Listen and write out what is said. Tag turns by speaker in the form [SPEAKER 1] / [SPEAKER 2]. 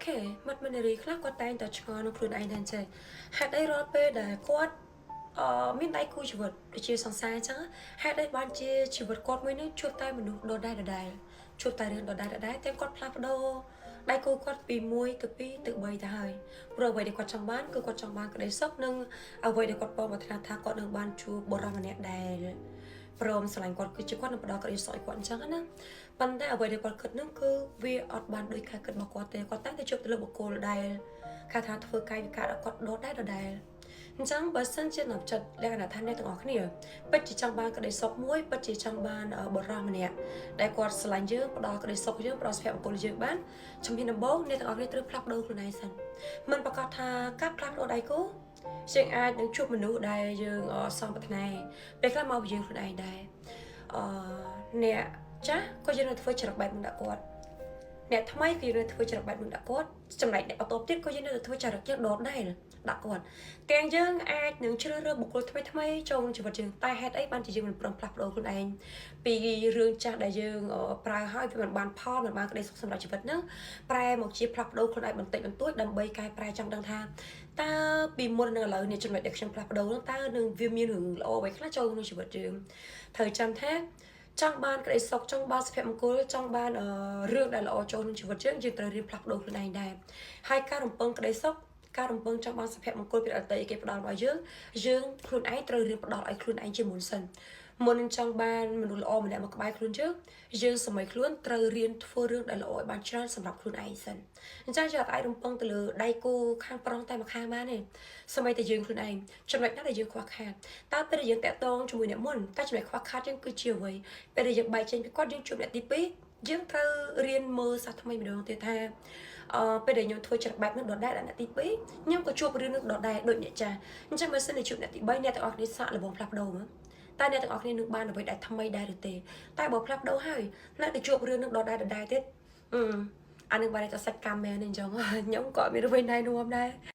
[SPEAKER 1] Okay មិត្តមនារីខ្លះគាត់តែងតែឆ្ងល់នឹងខ្លួនឯងថាអញ្ចេះហេតុអីរាល់ពេលដែលគាត់មានដៃគូជីវិតដូចជាសង្សារអញ្ចឹងហេតុអីបានជាជីវិតគាត់មួយនេះជួបតែមនុស្សដដែលដដែលជួបតែរឿងដដែលដដែលតែគាត់ផ្លាស់ប្ដូរដៃគូគាត់ពី1ទៅ2ទៅ3ទៅហើយព្រោះអ្វីដែលគាត់ចង់បានគឺគាត់ចង់បានក្តីសុខនិងអ្វីដែលគាត់ប៉ងប្រាថ្នាថាគាត់នឹងបានជួបបុរសម្នាក់ដែលព្រមស្រឡាញ់គាត់គឺជាគាត់នឹងផ្ដល់ក្តីសុខឲ្យគាត់អញ្ចឹងណាប៉ុន្តែអ្វីដែលគាត់គិតនោះគឺវាអត់បានដូចការគិតរបស់គាត់ទេគាត់តែងតែជួបទៅលើបុគ្គលដែលគេថាធ្វើកាយវិការដល់គាត់ដដែលដដែលអញ្ចឹងបើសិនជាដល់ចិត្តលក្ខណៈថាអ្នកទាំងអស់គ្នាពិតជាចង់បានក្តីសុខមួយពិតជាចង់បានបុរសម្នាក់ដែលគាត់ស្រឡាញ់យើងផ្ដល់ក្តីសុខយើងផ្ដល់សុភមង្គលយើងបានជំហានដំបូងអ្នកទាំងអស់គ្នាត្រូវផ្លាស់ប្ដូរខ្លួនឯងសិនមិនប្រកាសថាការផ្លាស់ប្ដូរដៃគូយើងអាចនឹងជួបមនុស្សដែលយើងសមប្រាថ្នាពេលខ្លះមកពីយើងខ្លួនឯងដែរអឺអ្នកចាស់ក៏យើងនឹងធ្វើចរិតបែបនឹងដាក់គាត់អ្នកថ្មីក៏យើងនឹងធ្វើចរិតបែបនឹងដាក់គាត់ចំណែកអ្នកបន្ទាប់ទៀតក៏យើងនៅតែធ្វើចរិតយើងដដែលដាក់គាត់ទាំងយើងអាចនឹងជ្រើសរើសបុគ្គលថ្មីថ្មីចូលក្នុងជីវិតយើងតែហេតុអីបានជាយើងមិនព្រមផ្លាស់ប្ដូរខ្លួនឯងពីរឿងចាស់ដែលយើងប្រើហើយវាមិនបានផលមិនបានក្តីសុខសម្រាប់ជីវិតហ្នឹងប្រែមកជាផ្លាស់ប្ដូរខ្លួនឯងបន្តិចបន្តួចដើម្បីកែប្រែចង់ដឹងថាតើពីមុននឹងឥឡូវនេះចំណុចដែលខ្ញុំផ្លាស់ប្ដូរហ្នឹងតើនឹងវាមានរឿងល្អអ្វីខ្លះចូលក្នុងជីវិតយើងត្រូវចាំថាចង់បានក្តីសុខចង់បានសុភមង្គលចង់បានរឿងដែលល្អចូលក្នុងជីវិតយើងយើងត្រូវរៀនផ្លាស់ប្ដូរខ្លួនឯងដែរហើយការរំពឹងក្តីសុខការរំពឹងចង់បានសុភមង្គលពីដទៃគេផ្ដល់មកយើងយើងខ្លួនឯងត្រូវរៀនផ្ដល់ឲ្យខ្លួនឯងជាមុនសិនមុននឹងចង់បានមនុស្សល្អម្នាក់មកក្បែរខ្លួនយើងយើងសម័យខ្លួនត្រូវរៀនធ្វើរឿងដែលល្អឲ្យបានច្រើនសម្រាប់ខ្លួនឯងសិនអញ្ចឹងយើងអាចរំពឹងទៅលើដៃគូខាងប្រុសតែម្ខាងបានទេសម័យតែយើងខ្លួនឯងចំណុចណាដែលយើងខ្វះខាតតើពេលដែលយើងតាក់ទងជាមួយអ្នកមុនតើចំណុចខ្វះខាតយើងគឺជាអ្វីពេលដែលយើងបែកចេញពីគាត់យើងជួបអ្នកទី2យើងត្រូវរៀនមើលសាថ្មីម្ដងទៀតថាអឺពេលដែលខ្ញុំធ្វើចរិតបែបនឹងដដែលដល់អ្នកទី2ខ្ញុំក៏ជួបរឿងនឹងដដែលដូចអ្នកចាស់អញ្ចឹងបើសិនជាជួបអ្នកទី3អ្នកទាំងអស់គ្នាសាកល្បងផ្លាស់ប្ដូរមើលតើអ្នកទាំងអស់គ្នានឹងបានអ្វីដែលថ្មីដែរឬទេតែបើផ្លាស់ប្ដូរហើយនៅតែជួបរឿងនឹងដដែលដដែលទៀតអឺអានឹងបានតែសាច់កម្មមែនអញ្ចឹងខ្ញុំក៏អត់មានអ្វីណែនាំដែរ។